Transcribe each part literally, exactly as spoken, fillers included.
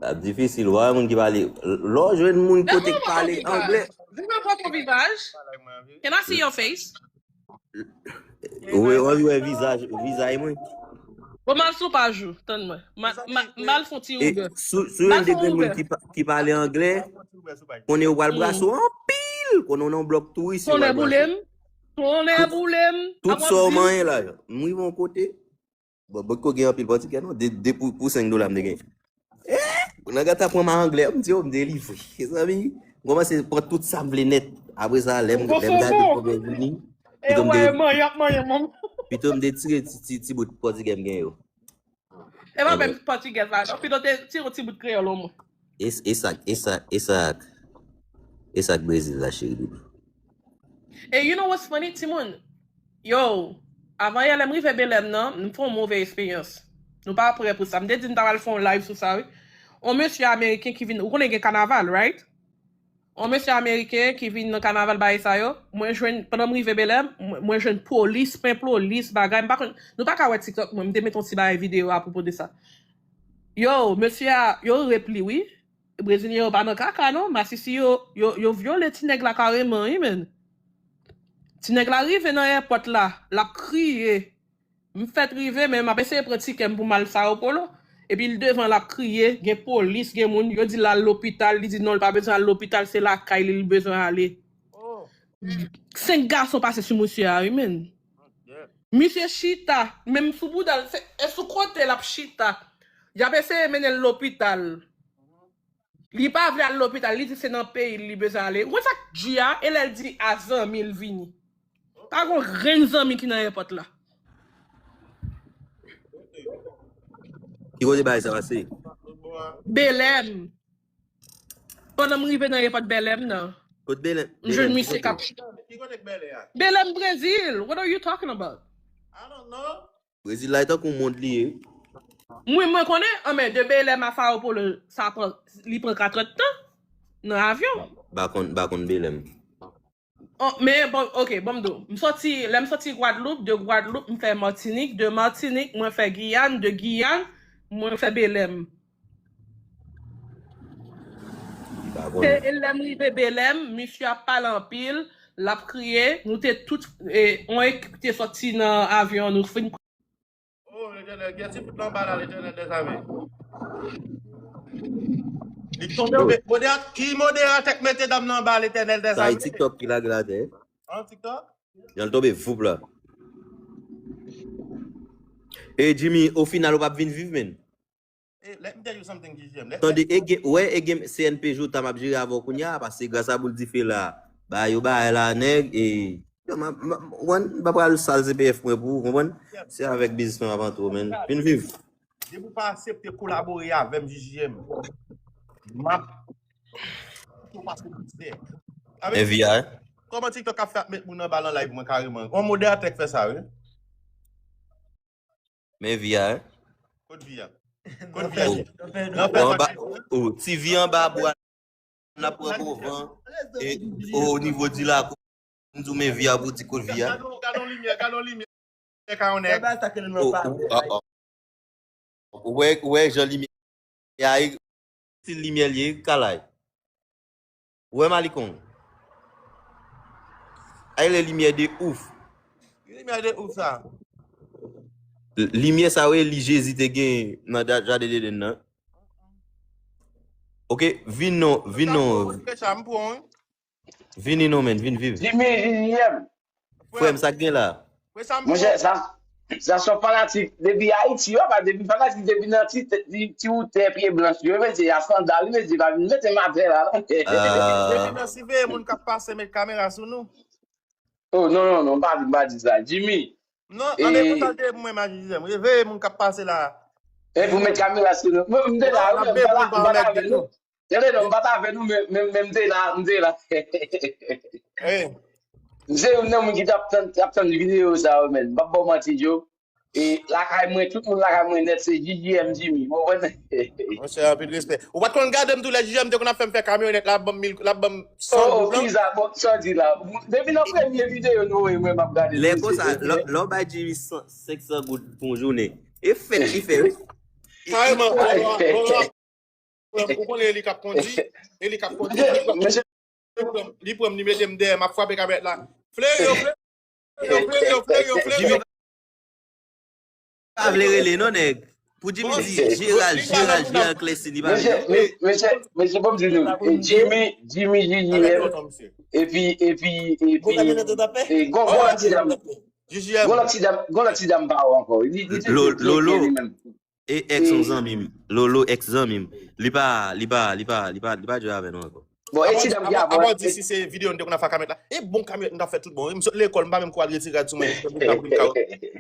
Sa difisil, wè moun ki pale. Lè w jwenn moun kote k pale anglè. Desann yon pran ton vizaj. Can I see your face? Ou wè, ou wè vizaj, vizaj mwen. Bon, m al sou paj ou, tann mwen. M al fon ti Uber. Sou yon de grenn moun ki pale anglè, konnen yo pral brase w anpil, konnen w nan blòk touris yo pral brase w. Konnen boule m. Tout sa w manyen la, m rive yon kote. Bon, Bòkiko gen anpil pòtigè non. De, de pou, pou senk dola m te gen. Eh! Nèg la ta pran m a anglè, m di yo, m delivre. Mezanmi, m kòmanse pran tout sa m vle nèt. Apre sa, lè m lè m gade konbyen vini, pito m te, pito m te tire ti, ti, ti bout pòtigè m gen yo. E pa menm pòtigè la, non, pito te tire yon ti bout kreyòl o mwen. E sa, e sa, e sa, e sa k Brezil la, cheri doudou. E you know what's funny, timoun? Yo, avan yè lè m rive Belèm nan, m fè yon move eksperyans. Nou pa prè pou sa. M te di m ta pral fè yon live sou sa, wi. On mesye ameriken ki vin, ou konnen gen kanaval, right? On mesye ameriken ki vin nan kanaval bagay sa yo, mwen jwenn, pandan m rive Belèm, mwen, mwen jwenn polis, plen polis, bagay, m pa konn, nou pa ka wè TikTok mwen, m te met yon ti bagay videyo apwopo de sa. Yo, mesye a, yo rep li, wi. Brezilyen yo pa nan kaka non, masisi yo, yo, yo vyole ti nèg la kareman, wi, menn. Ti nèg la rive nan èpòt la, l ap kriye. M fèk rive, men m ap eseye pran tikè m pou m al Sao Paulo. Epi l devan, l ap kriye, gen polis, gen moun, yo di l al lopital, li di non, l pa bezwen al lopital, se lakay li, li bezwen ale. Senk gason pase sou misye a, wi, menn. Misye chita, menm sou bouda l, se, e sou kote l ap chita. Y ap eseye mennen l lopital. Li pa vle al lopital, li di se nan peyi l li bezwen ale. Ou konn sa k di a? E lè l di a zanmi l vini. Pa gon grenn zanmi ki nan èpòt la. Ki kote bagay sa pase? Belèm. Pandan m rive nan èpòt Belèm nan. Kot Belèm? M jwenn misye k ap. Belèm, Brezil. What are you talking about? Brezil la e tankou yon mond li ye. Mwen, mwen konnen, anmè, de Belèm a Sao Paulo, sa pran, li pran katrèdtan nan avyon. M pa konn, m pa konn Belèm. Oh, men, bon, ok, bon, m di w. M soti, lè m soti Gwadloup, de Gwadloup, m fè Matinik, de Matinik, mwen fè Giyàn, de Giyàn, mwen fè Belèm. Se lè m rive Belèm, misye ap pale anpil, l ap kriye, nou te tout, e, yon ekip te soti nan avyon, nou fin. Oh, Letènèl, gen ti bout la anba la, Letènèl dèzame. Li tonbe, oh. Modera-, ki moderatè k mete dam nan anba, Letènèl dèzame? Sa e TikTok ki lage l atè. An TikTok? Jan l tonbe, voup la. E Jimmy, o final, ou p ap vin viv, menn. Tande, e gen, wè, e gen C N P J ou ta m ap jere avè w kounye a, paske gras a boul dife la, ba yo bagay la, nèg, e, yo, m, m, m, m pa pral sal C P F mwen pou ou, konprann? Se avèk biznis mwen m ap antre w, menn. Vin viv. Depi w pa aksepte kolabore avè m, J J M, m ap fè w pase mizè. Men vi a, wi. Kòman TikTok ap fè ap met moun anba nan live mwen kareman? Yon moderatè k fè sa, wi. Men vi a, wi. Kot vi a? Kot vi a? Nan fè sa. Ti vi anba bwa, n ap pran bon van. E o nivo di lakou, m di w men vi a pou di kot vi a. Gade yon limyè, gade yon limyè. Ou wè, ou wè jan limyè a ye, stil limyè l ye, kalay. Ou wè Malikong? Ay, le limyè de ouf. Ki limyè de ouf sa? Limyè sa, ou wè, li Jezi te gen nan jaden Edenn nan. Ok, vin non, vin non. Vini non, menn, vin viv. Jimmy, J J M. Frè m, sa k gen la? Monchè, sa, sa se yon fanatik depi Ayiti, yo, pa depi fanatik depi nan ti, ti, ti woutè pye blanch, yo, mesye, a sandal, mesye, pa vin mete m atè la, non. Depi nan siveye moun k ap pase, met kamera sou nou. Oh, non, non, non, m pa di, m pa di sa. Jimmy. Non, anben, pou sa, se mwen, J J M. Veye moun k ap pase la. E pou met kamera sou nou. Mwen, m te la, wi, m pa la, m pa la avè nou. Tande non, m pa t avè nou, men, men, men m te la, m te la. M se youn nan moun ki t ap tann, t ap tann videyo sa yo, menn. M p ap ba w manti, Joe. E lakay mwen, tout moun lakay mwen nèt, se J J M Jimmy, w konprann? Monchè, anpil respè. Ou pa t konn gade m tou lè J J M te konn ap fè m fè kamyonèt, l ap ban m mil, l ap ban m san goud, non? Oh, oh, kisa, bon, sa w di la? Depi nan premye videyo nou voye mwen, m ap gade. Lè konsa, lè w bay Jimmy senk san goud pou yon jounen, e fèt li fè, wi. Kareman, bon, bon, bon, ou konnen e li k ap kondi, e li k ap kondi, li pran m, li pran m, li mete m dèyè, m ap frape kamyonèt la. Fleyo, fleyo, fleyo, fleyo, fleyo. Pa vle rele non nèg. Pou Jimmy di Jeral, Jeral, Jeral Clessin, li pa vle. Mesye, mesye, mesye, bon m di nou, Jimmy, Jimmy, Jimmy, epi, epi, epi, gon, gon lòt ti dam, gon lòt ti dam, gon lòt ti dam pa ou ankò. Li, li te, Lolo, e ex yon zanmi m. Lolo, ex zanmi m. Li pa, li pa, li pa, li pa, li pa jwe avè nou ankò. Bon, e ti dam ki avan. Avan di si se videyo nou te konn ap fè kamyonèt la. E bon kamyonèt nou t ap fè tout bon. M sot lekòl, m pa menm kou al retire rad sou mwen.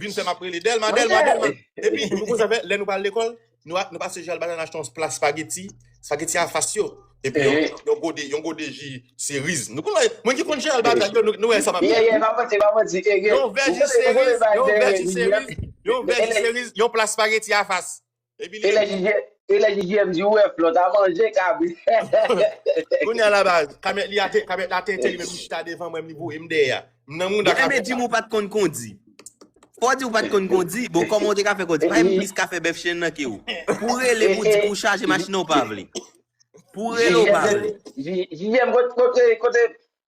Vin fè m ap rele Dèlma, Dèlma, Dèlma. Epi nou konn sa fè, lè nou pral lekòl, nou pase Jeral Bataille, n achte yon pla spageti, spageti a fas yo. Epi yon gode, yon gode ji seriz. Nou konn wè, moun ki konn Jeral Bataille yo, nou wè sa m ap di. Yon vè ji seriz, yon vè ji seriz, yon vè ji seriz, yon pla spageti a fas. E lè J J M di ou wè flòt a manje kabrit. Kounye a la baz, kamyonèt li ate, kamyonèt la tenten li menm li chita devan mwen, li voye m dèyè. M nan mouda kamyonèt la. Men Jimmy ou pa t konn kondi. Fò w di ou pa t konn kondi, bon kòman ou te ka fè kondi? Pa gen plis ka fè bèf chen nan ke ou. Pou rele pou di pou chaje machin nan ou pa vle. Pou rele ou pa vle. J J M kote, kote, kote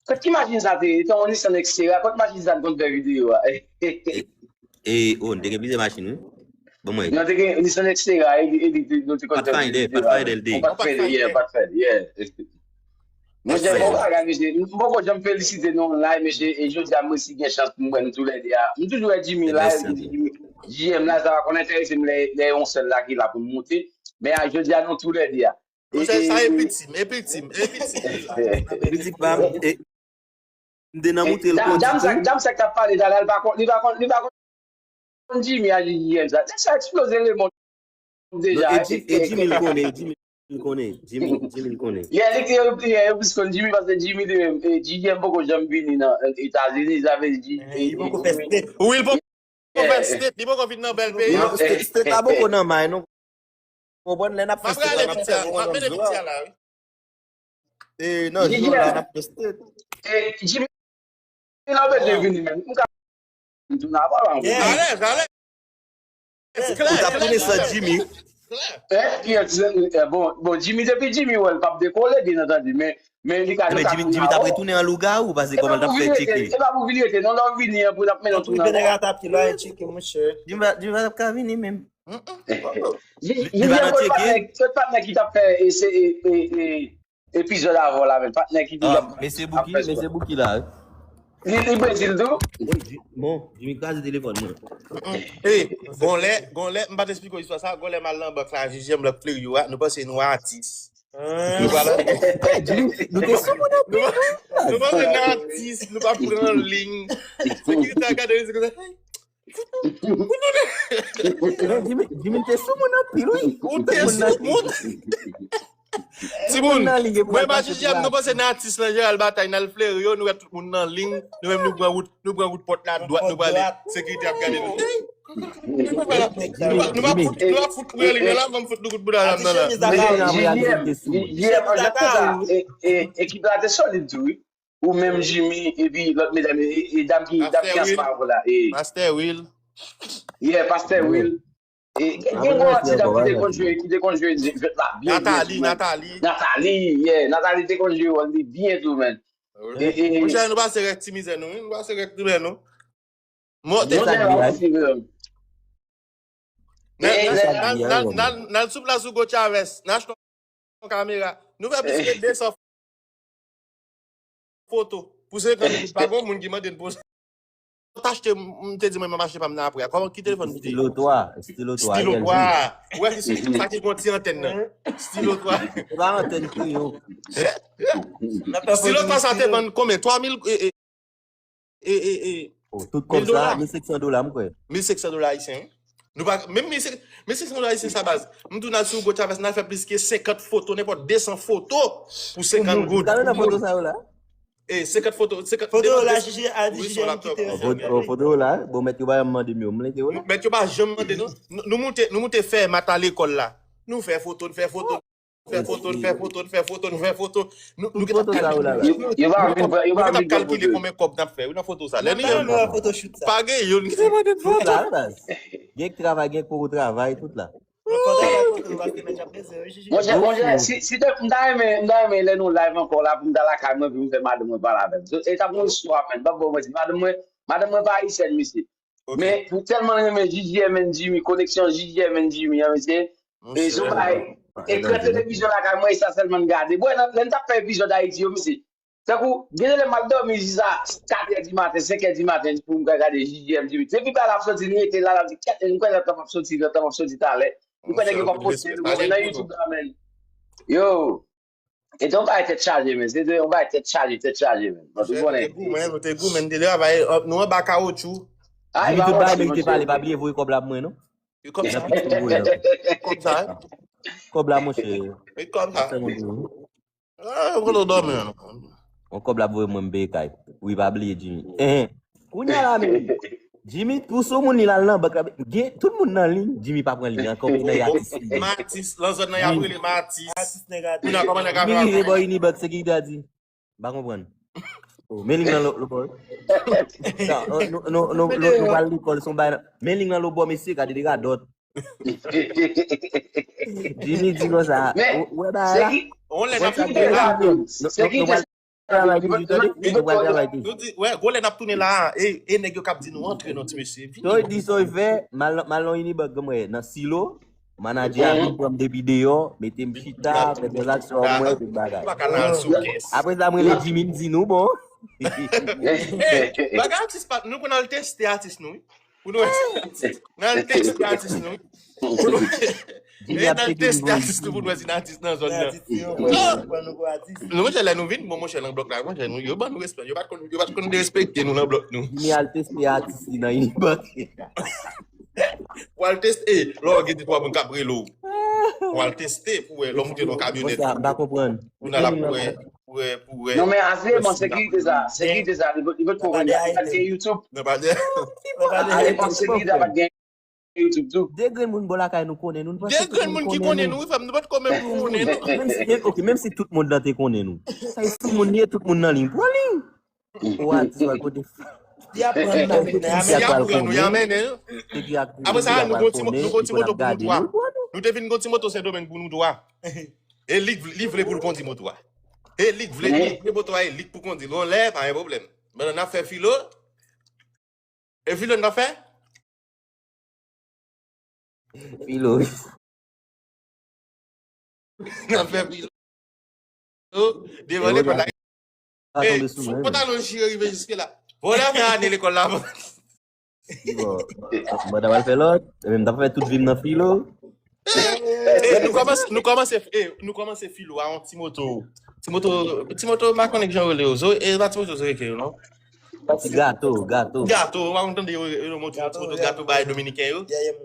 Kot ki machin sa te ye? Te yon Nissan Xterra. Kot machin sa n konn fè videyo a? E, o, n te gen plizyè machin, wi. Bon, mwen. Non, te gen Nissan Xterra, e li, e li, nou te konn fè videyo a. Pathfinder, Pathfinder l te ye. Pathfinder, yeah, Pathfinder, yeah. Monchè, bon bagay, mesye. M poko janm felisite nou online, mesye. E jodi a, m resi gen chans pou m wè nou toulède a. M toujou wè Jimmy la, J M la, sa pa konn enterese m lè, lè yon sèl la ki la pou m moute. Men a jodi a, nou toulède a. Monchè, sa e pitim, e pitim, e pitim. Pitim pa m, e, m te nan moute l kondi tou. Dam sa k t ap pale talè a, li pa konn, li pa konn, li pa konn Jimmy a J J M sa. Nèg sa eksploze lemonn deja. E Jimmy l konnen, Jimmy l konnen, Jimmy, Jimmy l konnen. Yeah, li, yeah, yo plis konn Jimmy paske Jimmy li menm, J J M poko janm vini nan Etazini, sa vle di. Li poko fè state. Wi, l poko fè state, li poko vin nan bèl peyi. State la poko nan may, non. Konprann lè n ap fè state la, n ap fè bon nan zwa. E nan zwa la, n ap fè state. Jimmy, lè w bezwen vini menm, m ka vin tounen avè w ankò. Alèz, alèz. Ou t ap tounen san Jimmy. Bon, bon, Jimmy depi Jimmy wè l p ap dekole, byen antandi, men Men li ka, li ka tounen avè w. Jimmy t ap retounen an lougawou, paske kòman l t ap fè tcheke. E pa pou vin rete, non, lè w vini an pou n ap mennen w tounen avè w. Jimmy pa, Jimmy pa t ap ka vini menm. Jimmy pa nan tcheke. Kot patnè ki t ap fè epizòd avè w la menm? Patnè ki toujou ap fè swa. Mesye Bouki, mesye Bouki la wi. Li, li Brezil tou? Bon, Jimmy kraze telefòn mwen. Gon lè, gon lè, m pa t esplike w istwa sa, gon lè m al nan bank la, J J M, lòt Fleuryo a, nou panse nou atis. Nou te sou moun anpil. Nou panse n atis, nou pa pran liy. Sekirite a gade nou, se konsa. Jimmy te sou moun anpil, wi. Ou te sou moun. Timoun, mwen pa jije, nou panse n atis lan, Jeral Batay, n al Fleuryo, nou wè tout moun nan liy, nou menm nou pran wout, nou pran wout pòt la dwat, nou prale, sekirite ap gade nou. Nou pa fout kouye li la, ban m fout nou kout bouda dam nan la. Jiyè, jiyè, jiyè, ekip la te solid tou, wi. Ou menm Jimmy, epi lòt medam, e, e dam ki, dam ki ansanm avè w la, e. Pastè Will. Yeah, Pastè Will. E, gen, gen yon ti dam ki te konn jwe, ki te konn jwe jwèt la byen, byen. Nathalie, Nathalie. Nathalie, yeah, Nathalie te konn jwe wòl li byen tou, man. E, e. Monchè, nou pase rèk ti mizè nou, wi, nou pase rèk doulè nou. Monte. N al sou plas Hugo Chavez, n achte yon kamera. Nou fè plis ke de san foto. Pou senkant goud, pa gen moun ki mande n pou sa. Mwen t achte, m te di mwen m ap achte pa m nan apre a. Kòman, ki telefòn ki te ye? Stilo twa, Stilo twa. Stilo twa. Ou wè ki sa ki gon ti antèn nan. Stilo twa. Se pa antèn kriyon. Stilo twa sa te vann konbyen? Twa mil, e, e, e, e, e. Tout kòb sa, mil senk san dola, m kwè. Mil senk san dola ayisyen, wi. Nou pa, menm mil senk san dola ayisyen sa baz. M tou n al sou Hugo Chavez, n al fè plis ke senkant foto, nenpòt de san foto pou senkant goud. Ou ta nan foto sa yo la? E, senkant foto, senkant foto yo la, J J, a di J J M ki te fè. Foto yo la, bon, mèt yo pa janm mande m yo, m linke yo la. Mèt yo pa janm mande, non. Nou, nou moute, nou moute fè mata lekòl la. Nou fè foto, n fè foto. Fè foto, n fè foto, n fè foto, n fè foto. Nou, nou gentan kalkile konbyen, yo pa vin pran, yo pa vin pran foto. Kalkile konbyen kòb n ap fè, wi, nan foto sa. Lè nou rive, pa gen youn ki te mande n foto. Gen travay, gen poko travay, tout la. Monchè, monchè, si, si te, m ta renmen, m ta renmen lè nou live ankò la pou m ta lakay mwen, pou m fè madanm mwen pale avè m. So, e t ap yon istwa, menn. Pa bon, mwen di, madanm mwen, madanm mwen pa ayisyèn, mesye. Men, pou tèlman renmen J J M and Jimmy, koneksyon J J M and Jimmy, an, mesye. E sou bay, ekran televizyon lakay mwen, e sa sèlman n gade. Bon, lè n t ap fè epizòd Ayiti yo, mesye. Tankou, gen de lè m al dòmi jis a katrè di maten, senkè di maten, pou m ka gade J J M Jimmy. Depi bagay la ap soti, li rete la, l ap di, kèt, m kwè nan tan m ap soti, nan tan m ap soti talè. M kwè nèg yo p ap poste, nou nan YouTube la, menn. Yo, e te yon bagay tèt chaje, menn. Se te yon bagay tèt chaje, tèt chaje, menn. Bon, tout konnen. Nou te goumen, nou te goumen, nou te travay, nou anba kawotchou. Jimmy, tout bagay merite pale, pa bliye voye kòb la pou mwen, non. E kòb sa. Kòb sa, wi. Kòb la, monchè. E kòb sa. Ah, ou konn dòmi an. On kòb la voye mwen m peye kay. Wi, pa bliye Jimmy. Enhen. Kounye a la menm. Jimmy, pou sou moun li la nan bank la. Gen, tout moun nan liy, Jimmy pa pran liy ankò, pou nan y atis li. Matis, lan zòn nan y ap rele Matis. Atis nèg a. Kounye a kòman nèg a fè. Jimmy rive bò Unibank, se ki ta di. M pa konprann. Oh, men liy nan lòt bò. Nou pral lekòl, se yon bagay. Men liy nan lòt bò, mesye, gade de radòt. Jimmy di konsa, men, ou wè bagay la? On lè n ap tounen la. Se ki nou pral travay toujou, tande? Nou pral travay toujou. Nou di, wè, gwo lè n ap tounen la, e, e nèg yo k ap di nou antre non, ti mesye. Vini. Soy di, soy fè, m al, m al nan Unibank, mwen, nan Silo, manadjè a vin pran m depi deyò, mete m chita, fè tranzaksyon mwen, tout bagay. Apre sa, mwen, le Jimmy, m di nou, bon. Bagay atis pa, nou konn al teste atis nou, wi. Pou nou wè si n al teste atis nou. Pou nou wè. N al teste atis nou pou nou wè si n atis nan zòn nan. Non, monchè, lè nou vin, bon, monchè, nan blòk la, monchè, nou, yo ban nou respè. Yo pa t konn, yo pa t konn derespekte nou nan blòk nou. Vini al teste atis li nan Unibank. Pou al teste, e, lè w gen de twa moun k ap rele w. Pou al teste, pou wè, lè w moute nan kabyonèt. M pa konprann. Pou n al ap wè, pou wè, pou wè. Non, men asire, bon, sekirite sa, sekirite sa, li pot, li pot ko vini. Li pa t gen YouTube. Li pa t gen. Asire, bon, sekirite sa pa t gen YouTube tou. De grenn moun bò lakay nou konnen nou. De grenn moun ki konnen nou, wi, frè m, nou pa t ko menm konnen nou. Menm si, ok, menm si tout moun nan te konnen nou. Sa e sou moun ye, tout moun nan liy. Pran liy. Ou atis wè kote. Si y ap pran nou, y a mennen. Apre sa, nou gon ti mo-, nou gon ti moto pou nou twa. Nou te vin gon ti moto Sendomeng pou nou twa. E li k vle, li vle pou l kondi moto a. E li k vle, li vle moto a, e li k pou kondi l. Yon lè, pa gen pwoblèm. Pandan n ap fè filo. E filo n ap fè? Filo. N ap fè filo. Devan lekòl la. E pantalon chire rive jiske la. Bon, lè fè ane lekòl la. Bon, mwen ta pral fè lòt. Mwen ta fè tout vi m nan filo. E, nou kòmanse, nou kòmanse, e, nou kòmanse filo a yon ti moto. Ti moto, ti moto, m pa konnen kijan yo rele yo. Zo, e pa ti moto Zoe ke yo, non? Ti gato, gato. Gato, w pa konn tande yo, yo montre yon ti moto gato bay dominiken yo.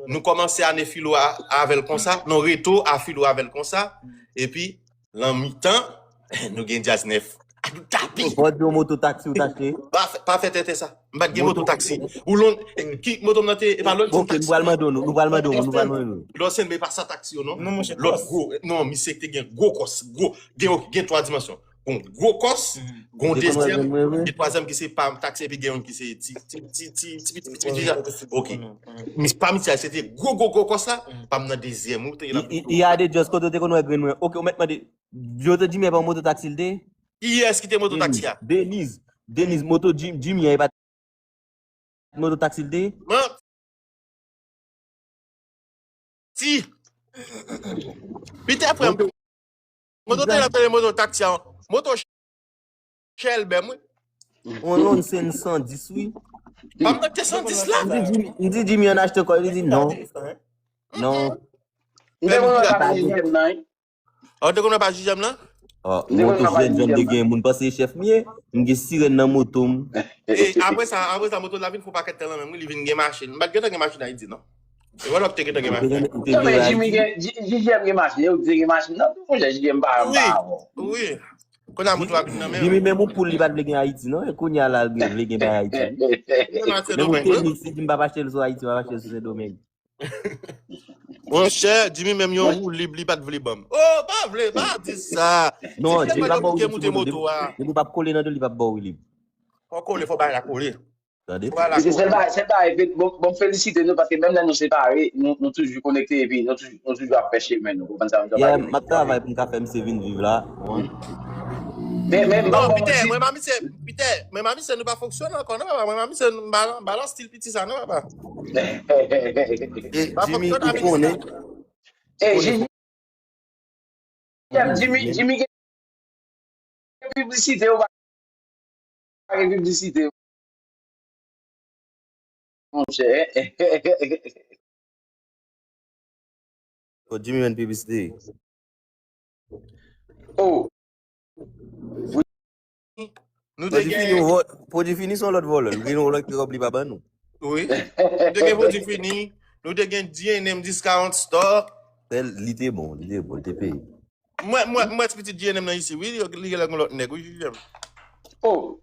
Nou kòmanse ane filo a, avè l konsa, non, reto a filo avè l konsa. Epi, lan mitan, nou gen djaz nèf. Adout tapi. Fò di yon moto taksi ou t achte? Pa fè, pa fè tenten sa. M pa t gen moto taksi. Ou lon, e, ki moto m nan te, e pa lon. Ok, nou pral mande nou, nou pral mande nou, nou pral mande nou. Lò sen, men pa sa taksi yo, non. Non, monchè, lòt gwo, non, misye te gen gwo kòs, gwo, gen, gen twa dimansyon. Gon gwo kòs, gon dezyèm, gen twazyèm ki se pa taksi, epi gen youn ki se ti, ti, ti, ti, ti, ti, ti, ti, ti, ok. Mis, pa misye, se te gwo, gwo, gwo kòs la, pa m nan dezyèm, ou te la. I, i, i a de just kote ou te konn wè grenn mwen. Ok, ou mèt mande, Joto Jimmy pa moto taksi l te? Kiyès ki te moto taksi a? Deniz. Deniz, moto Jim-, Jimmy an, e pa moto taksi l te? Manti. Pita frè m. Moto te la, moto taksi a. Moto Chèlbè, wi. On Lonsen san dis, wi. Pa m te san dis la. M di Jimmy, m di Jimmy an achte ankò, li di non. Non. M te konn wè pa Jimmy nan, wi. Ou te konn wè pa Jijèm lan? Ò, m te konn wè pa Jijèm. Jèm de gen moun panse chèf m ye, m gen sirèn nan moto m. E apre sa, apre sa, moto la vin fè yon pakèt tan lan menm, wi, li vin gen machin. M pa t gentan gen machin Ayiti, non. E wè lè w te gentan gen machin. Non, men Jimmy gen, Ji-, Jijèm gen machin, e ou te gen machin nan tou, monchè, Jijèm pa, pa avè w. Wi, wi. Kounye a moto a vin nan men w. Jimmy menm yon poul li pa t vle gen Ayiti, non. E kounye a la, li vle gen bay Ayiti. Menm yon tenis, li di m p ap achte l sou Ayiti, m ap achte l sou Sendomeng. Monchè, Jimmy menm yon woulib li pa t vle ban m. Oh, pa vle, pa di sa. Non, Jimmy p ap ba w woulib sou moto. Depi w p ap kole nan do l, li p ap ba w woulib. Fò kole, fò bagay la kole. Tande? Vwala. Se sèl bagay, sèl bagay, bon, bon, felisite nou, paske menm lè nou separe, nou, nou toujou konekte, epi nou toujou, nou toujou ap fè chemen nou, konprann sa m di a? Yeah, m ap travay pou m ka fè misye vin viv la. Men, men, non, Pita, mwen pa misye, Pita, mwen pa misye, nou pa fonksyone ankò, non, papa, mwen pa misye, m pa, m pa nan stil piti sa, non, papa. E, Jimmy, ou konnen, Jimmy, Jimmy gen piblisite, ou pa gen piblisite, monchè. O Jimmy menm piblisite. Oh. Nou te gen pwodui fini, se yon lòt vòlè. Nou gen yon lòt ki rempli pa ban nou. Wi. Nou te gen pwodui fini. Nou te gen D N M Discount Store. Li te bon, li te bon, li te peye. Mwen, mwen, mwen ti pitit D N M nan isi, wi, li gen lè yon lòt nèg, wi, J J M. Oh.